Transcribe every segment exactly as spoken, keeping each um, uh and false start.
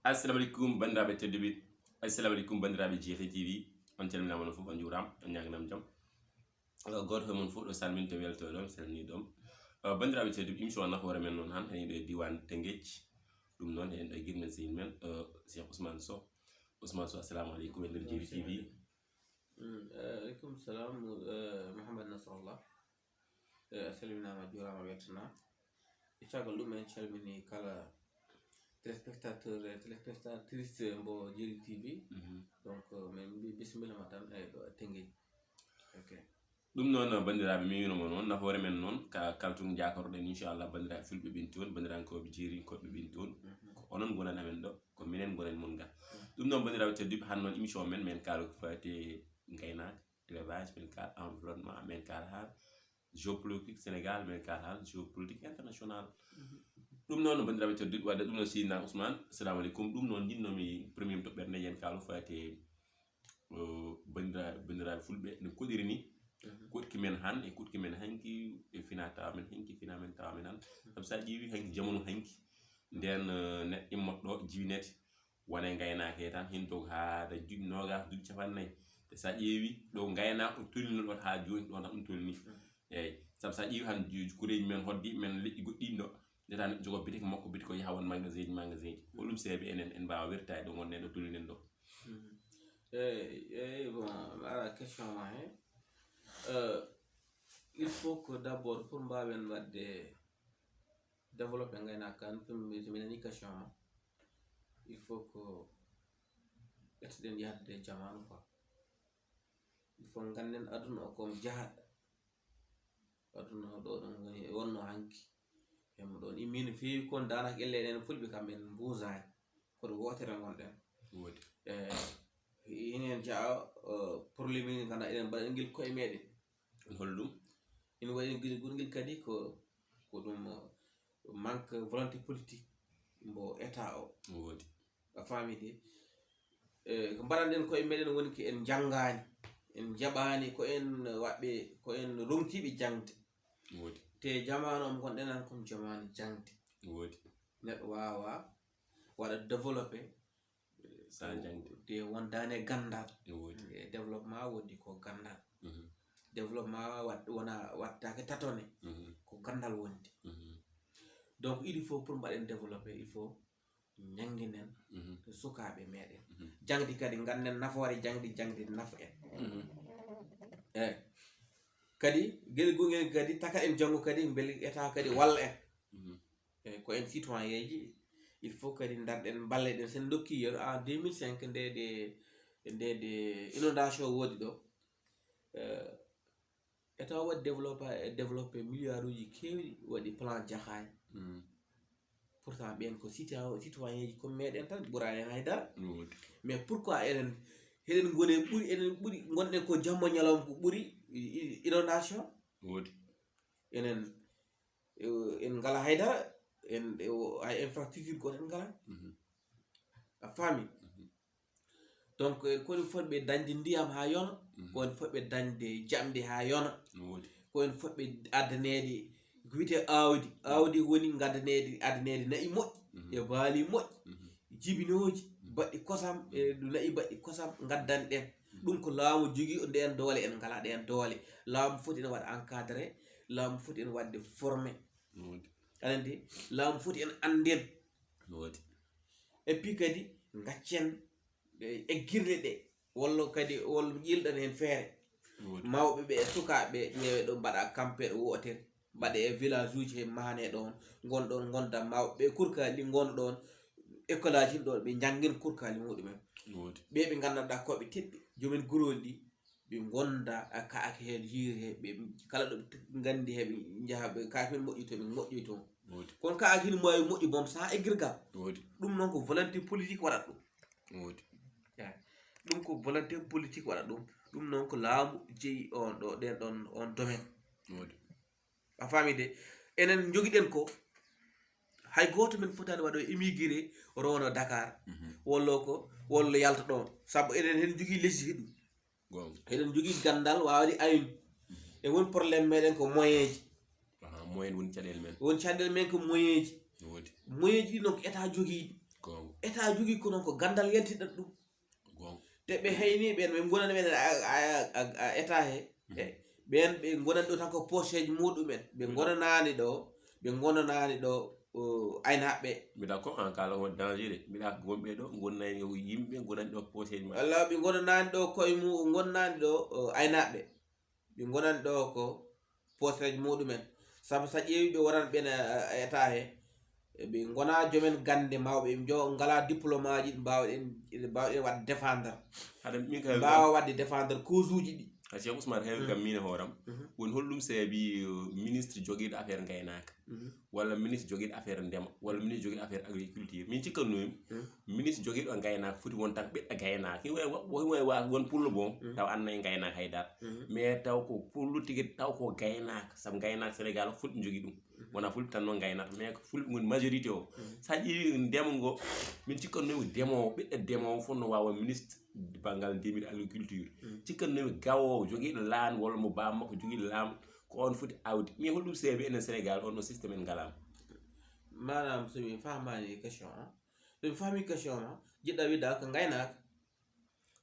Assalamu aleykum, banndiraaɓe tedduɓe. Assalamu aleykum, banndiraaɓe Jeeri T V. On calminaama, on fof on njuuraama, on ñaaganaama jam. Eh, gooto e mon fof ɗo salmin to welto ɗon, salmini ɗon. Eh, banndiraaɓe tedduɓe, émission nafoore men noon han, enen ɗo e diiwaan Tëngéej. Ɗum noon, enen ɗo e giɗo men, sehil men, eh, Cheikh Ousmane Sow. Ousmane Sow, assalamu aleykum, e nder Jeeri T V. Mm, eh, aleykum salam, eh, Mouhammad Nasrallah. Eh, a salminaama, a juuraama, a weltanaama. E caggal ɗum, en calminii kala téléspectateur e téléspectatrice mbo Jeeri T V. Mhm. Donc, eh, min mbi bisimilla ma tan e ɗo e Tëngéej. Ok. Ɗum noon, banndiraaɓe, mi wiino mo noon, nafoore men noon, ka kaltun jaakoroɗen, inchallah, banndiraaɓe fulɓe ɓen toon, banndiraankooɓe jeerinkooɓe ɓen toon. Mhm. Ko onon ngonani amen ɗo, ko minen ngonani mon ga. Mhm. Ɗum noon, banndiraaɓe tedduɓe, han noon émission men, men kaalo ko faati ngaynaaka, élevage, men kaal environnement, men kaal haal géopolitique Sénégal, men kaal haal géopolitique international. Mhm. Ɗum noon, banndiraaɓe tedduɓe, wadde ɗum no Seydina Ousmane, assalamu aleykum. Ɗum noon, njinnoomi premier toɓɓere nde, yen kaalo faati, eh, banndiraaɓe, banndiraaɓe fulɓe no koɗiri ni. Mhm. Koɗki men han e koɗki men hanki e fina tawa men hanki, fina men tawa men han. Mhm. Sabu sa ƴeewi hanki, jamanu hanki, nden, eh, neɗɗo immoto ɗo, jiwi nete, wona e ngaynaaka he tan, hen dog haa dañ duuɓi noogaas, duuɓi cappanɗe nayi. Te sa ƴeewi ɗo ngaynaaka o tolnino ɗon haa jooni, ɗon tan ɗum tolni. Mhm. Eeyi, sabu sa ƴeewi han ju-, kureeji men hoddi, men leƴƴi goɗɗi ɗo, ndeta neɗɗo jogo bitiki makko, bitiki o yaha won magasin ji, magasin ji. Ko ɗum seeɓi enen, en mbaawa wertaade ɗo ngonɗen ɗo, tolninen ɗo. Mhm. Eeyi, eeyi, bon, mi ara question ma he. Euh, il faut que d'abord pour mbaawen waɗde développé ngaynaaka kan, pour mi, mi nani question ma, il faut que ƴettuɗen yahde e jamaanu quoi. Il faut ngannden aduna o ko jahat. Aduna o ɗo ɗon woni, wonno hanki. Hemo ɗon immino feewi kon, daanaka elle enen fulɓe kam en mbuusaani. Koɗo wootere ngonɗen. Woodi. Eh, hinen jaa, eh, problème ni kana eɗen mbaɗa ngel koye meɗen. Hol ɗum? Ina waɗi ngel, ngel kadi ko, ko ɗum, eh, manque volonté politique mbo état o. Woodi. A faami de? Eh, ko mbaɗanɗen koye meɗen woni ko en njanngaani, en njaɓaani, ko en waɗɓe, ko en ronkiiɓe jaŋde. Woodi. Te jamaanu mo ngonɗen han kon jamaanu jaŋde. Woodi. Neɗɗo waawa waɗa développé, eh, sa jaŋde. Te wondaani e ganndal. Woodi. E développement wondi ko ganndal. Mhm. Développement wat-, wona wattaake tatone. Mhm. Ko ganndal wondi. Mhm. Donc, il faut pour mbaɗen développé, il faut njanginen, mhm, sukaaɓe meɗen. Mhm. Jaŋde kadi ngannden nafoore jaŋde, jaŋde nafa en. Mhm. Eeyi. Kadi, gel gongel kadi, taka en janngo kadi, mbele état kadi walla en. Mhm. Eeyi, ko en citoyen ji, il faut kadi ndarɗen, mballeɗen. Sen dokki yeru en deux mille cinq, nde, nde, nde, nde inondation woodi ɗo. Eh, état waɗi développé, développé milliard uji keewɗi, waɗi plan Jaxaay. Mm. Pourtant, ɓen ko citoyen, citoyen ji comme meɗen tan, ɓuraani en haydara. Woodi. Mais pourquoi enen, eɗen ngoni ɓuri, enen ɓuri, ngonɗen ko jamma ñalawma ko ɓuri i-, i-, inondation? Woodi. Enen, eh, en ngala haydara, en, eh, o-, hay infrastructure goto en ngala. Mhm. A faami? Mhm. Donc, eh, ko en fotɓe dañde ndiyam haa yona, mhm, ko en fotɓe dañde jamɗe haa yona, no woodi, ko en fotɓe addaneede ko wiyetee aawdi. Aawdi woni ngaddaneede, addaneede na'i moƴƴi, mhm, e baali moƴƴi, mhm, jibinooji, mhm, baɗɗi kosam, e na'i baɗɗi kosam ngaddanɗen. Mhm. Ɗum ko laamu jogii o ndeen doole, en ngalaa ɗeen doole. Laamu foti ene waɗa encadré, laamu foti ene waɗde formé. No woodi. Aɗa anndi, laamu foti en annden. No woodi. Et puis kadi, ngaccen, eh, eggirɗe ɗe, walla kadi, walla ƴelɗen heen feere. Woodi. Mawɓe ɓe e sukaaɓe ɓe, ƴeewe ɗo mbaɗa kampeeɗe wootere, mbaɗe e village uji he mahane ɗoon, ngon ɗoon, ngonda mawɓe ɓe kurkaali ɗi, ngon ɗoon, école aji ɗoon, ɓe njanngin kurkaali muɗumen. Woodi. Ɓe ɓe nganndanɗaa ko ɓe tedɓe, joomen gurooli ɗi, ɓe ngonda a kaake heen, yiire he, ɓe kala ɗo ɓe nganndi he, ɓe njaha, ɓe kaake men moƴƴi to, ɓe moƴƴoy toon. Woodi. Kono kaake hino mbaawi moƴƴi boom sans eggirgal. Woodi. Ɗum noon ko volonté politique waɗata ɗum. Woodi. Eey. Ɗum ko volonté politique waɗata ɗum. Ɗum noon ko laamu jeyi on ɗo, ɗen ɗon, on domaine. Woodi. A faami de? Enen njogiɗen ko, hay gooto men fotaani waɗo émigré, rowno Dakar, mhm, walla ko, walla yalta ɗoon. Sabu eɗen heen njogii lesdi heɗu. Goonga. Eɗen njogii ganndal waawde aynu. Mhm. E won problème meɗen ko moyen ji. Aha, moyen woni caɗeele men. Woni caɗeele men ko moyen ji. No woodi. Moyen ji ɗi noon ko état jogii ɗi. Goonga. État jogii ko noon ko ganndal yaltiɗat ɗum. Te ɓe hayni ɓeen, ɓe ngonani ɓeen a, a, a, a état he. E, ɓeen ɓe ngonani ɗo tan ko pocheeji muɗumen. Ɓe ngonanaani ɗo, ɓe ngonanaani ɗo, o, aynaaɓe. Mbiɗa ko an kala won danger de. Mbiɗa ko wonɓe ɗo ngonani ko yimɓe ngonani ɗo pocheeji maɓɓe. Walla ɓe ngonanaani ɗo koye mu-, ngonanaani ɗo, o, aynaaɓe. Ɓe ngonani ɗo ko pocheeji muɗumen. Sabu so a ƴeewi ɓe wonani ɓeen, e, e état he, ɓe ngonaa jomen gannde mawɓe, ɓe njo-, ngalaa diplôme aji ɗi mbaawɗen, ɗi mbaawɗen waɗde défendre. Haɗa min kay mbaawa waɗde défendre cause uji ɗi. A Cheikh Ousmane, heewi kam min e hooram. Mhm. Woni holɗum seebi, uh, ministre jogiiɗo affaire ngaynaaka? Mhm. Walla ministre jogiiɗo affaire ndema? Walla ministre jogiiɗo affaire agriculture? Min cikkannoymi, mhm, ministre jogiiɗo ngaynaaka foti won tan ɓiɗɗo gaynaaka. Himo wawi wa-, himo wawi wa-, won pullo bon, mhm, taw annda e ngaynaaka hay dara. Mhm. Mais taw ko pullo tigi, taw ko gaynaaka. Sabu ngaynaaka Sénégal o fulɓe njogii ɗum. Mhm. Wona fulɓe tan noon ngaynata, mais ko fulɓe ngoni majorité o. Mhm. So a ƴeewi ndema ngo, min cikkannoymi ko ndemoowo, ɓiɗɗo ndemoowo fof no waawa ministre banngal ndemiri, agriculture. Mm. Cikkannoymi gawoowo jogiiɗo laana walla mo baaba makko jogiiɗo laana, ko oon foti awdi. Mais holɗum seebi enen Sénégal, oon ɗo système en ngalaa mo? Maanaam, so mi faamaani question ma, so mi faami question ma, jiɗɗa wiide ko ngaynaaka,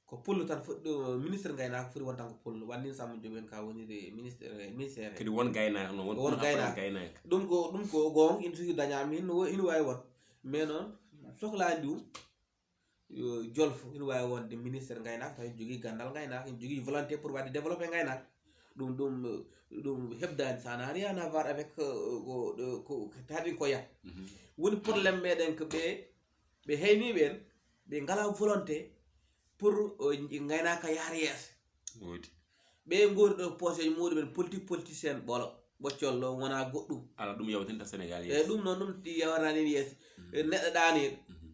ko pullo tan foti ɗo, ministre ngaynaaka foti won tan ko pullo. Wonde Samba Diop en ka woniri ministre, ministère. Kadi won gaynaaka noon, won, won gaynaaka. Gaynaaka. Ɗum ko, ɗum ko goonga, ina sugi dañaama, ina wo-, ina waawi won. Mais noon, soklaani ɗum, yo jolfo, ina waawi wonde ministre ngaynaaka, tawi jogii ganndal ngaynaaka, ina jogii volonté pour waɗde développé ngaynaaka. Ɗum, ɗum, ɗum heɓdaani, ça n'a rien à voir avec, euh, ko, ko, ko tawi ko ya. Mhm. Woni problème meɗen ko ɓe, ɓe hayni ɓeen, ɓe ngalaa volonté pour, euh, ngaynaaka yaha yeeso. Woodi. Ɓe ngori ɗo poche muɗumen politique, politicien ɓolo, ɓoccol ɗo wona goɗɗum. Ala ɗum yawtinta Sénégal yeeso. E ɗum noon, ɗum ɗi yawarani en yeeso. Mhm. E neɗɗo ɗaaniiɗo. Mhm.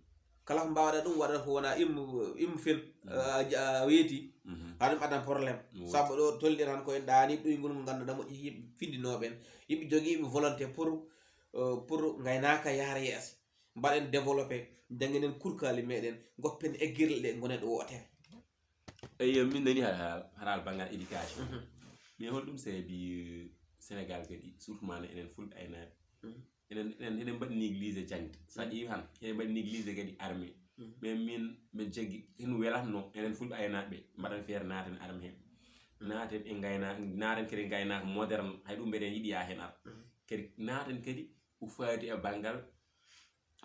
Kala ko mbaawɗa ɗum waɗa ko wona immo, immo fen, mhm, a, a weeti. Mhm. Haɗum adan problème. Woodi. Sabu ɗo tolni tan ko en ɗaani ɗoyngol ngol ngannduɗaa moƴƴi yimɓe findinooɓe en. Yimɓe jogiiɓe volonté pour, euh, pour ngaynaaka yahra yeeso. Mbaɗen développé, njannginen kurkaali meɗen, ngoppen eggirle ɗe, ngonen ɗo wootere. Eyyo, min nani hara, hara banngal éducation. Mhm. Mais holɗum seebi, euh, Sénégal kadi, surtout maana enen fulɓe aynaaɓe? Mhm. Enen, enen, enen mbaɗi négligé jaŋde. So a, mhm, ƴeewi han, enen mbaɗi négligé kadi armée. Mhm. Mais min, min jaggi, hino welatno enen fulɓe aynaaɓe, mbaɗen feere naaten armée heen. Mhm. Naaten e ngayna-, naaten kadi ngaynaaka moderne, hay ɗum mbeɗen yiɗi yaa heen ar. Mhm. Kadi naaten kadi ko faati e banngal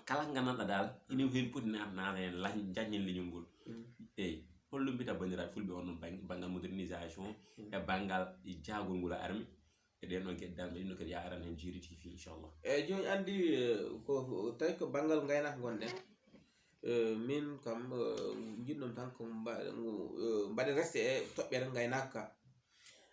kala ko nganndanɗaa dal, ina heen poti naat-, naata heen, la-, njaññen leñol ngol. Mm. Eey, holɗum mbiyata banndiraaɓe fulɓe on ɗon bannge, banngal modernisation, mm, e banngal jaagol ngol armi, e ɗeen ɗon geɗe dal, mbeɗa anndi kadi yaa aran heen Jeeri T V, inchallah. Eey, jooni anndi, eh, ko, ko tawi ko banngal ngaynaaka ngonɗen, eh, min kam, eh, njiɗnoo-mi tan ko mba-, ngu-, eh, mbaɗen resté e toɓɓere ngaynaaka ka.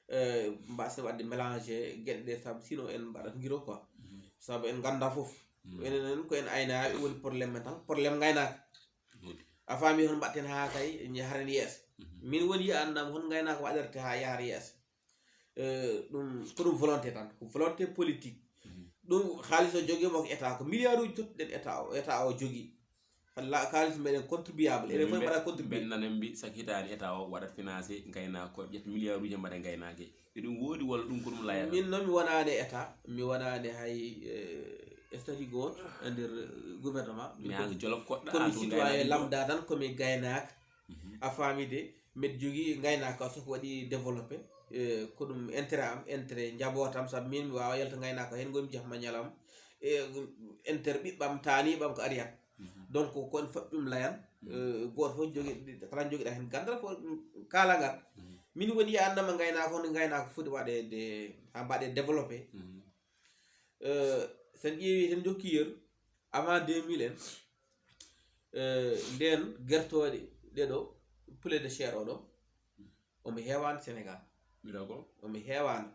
Eh, mbaasa waɗde mélangé geɗe ɗe, sabu sinon en mbaɗat ngiro quoi. Mhm. Sabu en nganndaa fof. Mhm. Enen en ko en aynaaɓe, woni problème men tan, problème ngaynaaka. Woodi. A faami, hono mbaɗten haa kay en njahra en yeeso? Mhm. Min woni yiyaanam hono ngaynaaka waɗirte haa yahra yeeso. Eh, ɗum ko ɗum volonté tan, ko volonté politique. Mhm. Ɗum haalis o jogii mo ko état, ko milliard uji tottuɗen état o, état o jogii. Kala kaalis meɗen contribuable, enen fof mbaɗa contribué. Min mbaɗa contribué. Ɓen nana mbi sak hitaani état o waɗat financé ngaynaako, ƴetta milliard uji mbaɗa ngaynaake. Eɗum woodi walla ɗum ko ɗum layata? Min noon mi wonaani état, mi wonaani hay, eh, statut gooto e nder, eh, gouvernement. Mi an ko Jolof koɗɗo, komi an ɗum citoyen ngaynaaka lambda tan, komi gaynaaka. Mhm. A faami de, mbeɗa jogii ngaynaaka so ko waɗi développé, eh, ko ɗum intérêt am, intérêt njabootam, sabu min mi waawa yalta ngaynaaka, heen ngomi jahma ñalam, e intérêt ɓiɓɓam, taaniiɓam ko ari han. Mhm. Donc, ko en foti ɗum layan. Mhm. Eh, gooto fof jogi, kala jogiɗa heen ganndal fof kaalangal. Mhm. Min woni yiyaanama ngaynaaka, hono ngaynaaka foti waɗeede, haa mbaɗee développé. Mhm. Eh, so en ƴeewi, so en njokki yeru, avant deux mille en, eh, ndeen gertooɗe ɗe ɗo, poulet de chair o ɗo, omo heewaani Sénégal. Mbiɗa ko? Omo heewaani.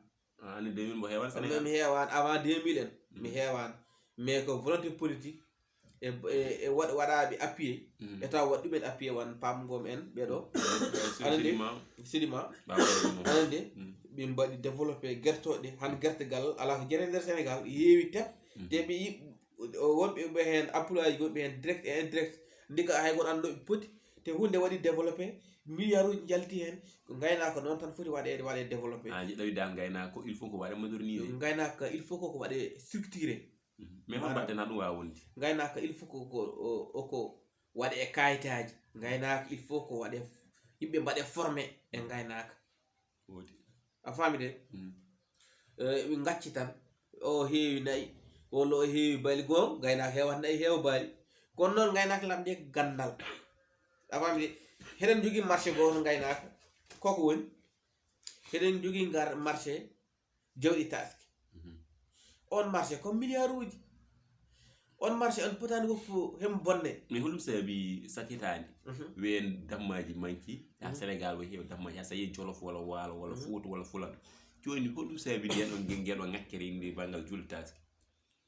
Ah, année deux mille mbo heewaani Sénégal? Mi heewaani, avant deux mille en, mi, mhm, heewaani. Mais ko volonté politique e, e, e waɗ-, waɗaaɓe appuyé, mhm, e taw waɗ ɗumen appuyé, wan Pam Ngom en, ɓee ɗo. Aɗa anndi? Sedima. Sedima. Aɗa anndi? Mhm. Ɓe mbaɗi développé gertooɗe, han gertegal alaa ko jeɗe nder Sénégal, heewi tep, mhm, te ɓe yi-, o, wonɓe ɓe heen, employé gonɓe heen direct et indirect, ndiga hay goto annda no ɓe poti, te huunde waɗi développé, milliard uji njalti heen, ko ngaynaaka noon tan foti waɗeede, waɗee développé. Ah, jiɗɗa wiide ngaynaaka ko il faut ko waɗee modernisé? Ngaynaaka il faut ko, ko waɗee structuré. Mhm. Mais hol mbaɗten haa ɗum waawa wonde? Ngaynaaka il faut ko, ko, o, o ko, waɗe e kayitaaji. Ngaynaaka, il faut ko waɗe, yimɓe mbaɗe formé e ngaynaaka. Woodi. A faami de? Mm. Eh, ɓe ngacci tan, o heewi nayi, walla o heewi baali. Goonga, ngaynaaka heewata nayi, heewa baali. Kono noon, ngaynaaka lamnde ko ganndal. A faami de? Heɗen njogii marché gooto ngaynaaka. Koko woni? Heɗen njogii ngar marché jawɗi taaske. Mhm. On marché ko milliard uji. On marché on potaani woppu hem bonne. Mais holɗum saabi sakitaani? Mhm. Ween dammaaji manki, ha Mhm. Sénégal wo heewi dammaaji, ha so a yehi Jolof walla Waalo walla Mhm. Fuuta walla Fulan. Jooni holɗum saabi nden ɗon ngel, ngel ɗon ŋakkere inde banngal julɗi taaske?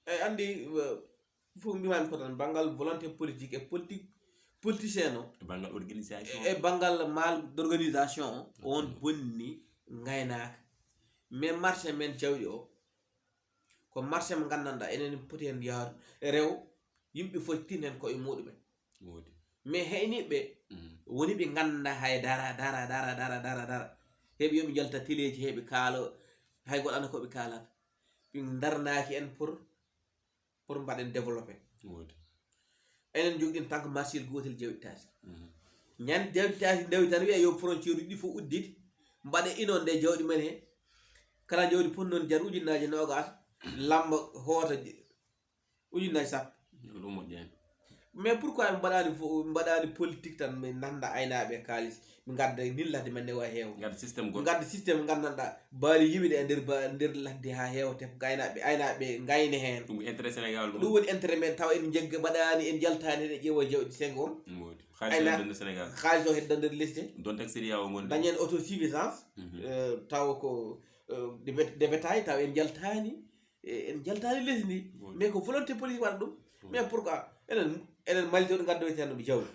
E anndi, eh, fof mbimaami ko tan banngal volonté politique e politique politicien o. E banngal organisation. E banngal mal d'organisation o, on bonni ngaynaaka. Mais marché men jawɗi o, ko marché mo nganndanɗaa enen poti heen yahde rew, yimɓe foti tin heen koye muɗumen. Woodi. Mais heyniiɓe Mm. woni ɓe ngannda hay dara, dara, dara, dara, dara, dara. Heɓe yoɓe njalta teleeji, heɓe kaalo, hay goɗɗo annda ko ɓe kaalata. Ɓe ndarnaaki en pour, pour mbaɗen développé. Woodi. Enen njogɗen tan ko marché gootel jawɗi taaske. Mhm. Ñande jawɗi taaske ndewi tan wiya yo frontière uji ɗi fof uddite, mbaɗe inondé jawɗi men he. Kala jawdi poti noon jar ujunnaaje noogaas, lamba hoota je-, ujunnaaje sappo. Ɗum moƴƴaani. Mais pourquoi ɓe mbaɗaani fo-, ɓe mbaɗaani politique tan, ɓe nannda aynaaɓe e kaalis, ɓe ngadda nin ladde men nde wa heewa. Ngadda système goɗɗo. Ngadda système nganndanɗaa baali yiwide e nder ba-, nder ladde haa heewa, te ko aynaaɓe, aynaaɓe ngayne heen. Ɗum ko intérêt Sénégal ɗum. Ɗum woni intérêt men, tawa en njegga mbaɗaani, en njaltaani, en ƴeewa jawɗi Senghor. Ɗum woodi. Xaalis o Ayna-, hedda Sénégal. Xaalis o hedda nder lesdi. Donte ak C E D E A O ngon. Dañen autosuffisance, Mhm. eh, tawa ko, eh, de bet-, de bétail, tawa en njaltaani, eh, en njaltaani lesdi ndi. Woodi. Mais ko volonté politique waɗa ɗum. Woodi. Mais pourquoi enen, enen Mali to ngaddoyten jawdi?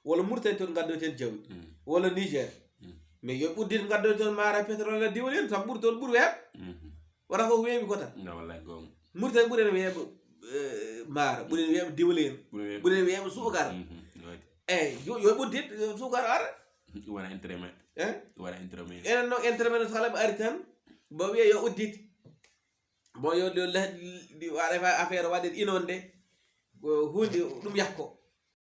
Walla Mauritanie to ngaddoyten jawdi? Mm. Walla Niger? Mm. Mais yo ɓe uddit ngaddoyten maaro, pétrole, diwlin, sabu ɓuri toon ɓuri weeɓ. Mhm. Wata ko weeɓi ko tan. Na wallahi goonga. Mauritanie ɓuri en weeɓa, eh, maaro, ɓuri en weeɓa diwlin, Ɓuri weeɓa. Ɓuri en weeɓa suukar. Mhm. Woodi. Eyi, yo, yo ɓe uddit, eh, suukar ara. Wona intérêt men. Eh? Wona intérêt men. Enen noon intérêt men so kala ɓe ari tan, mbo wiya yo uddit. Bon, yo, yo le-, ɗi waɗa fa-, affaire waɗe inondé, ko huunde ɗum yakko.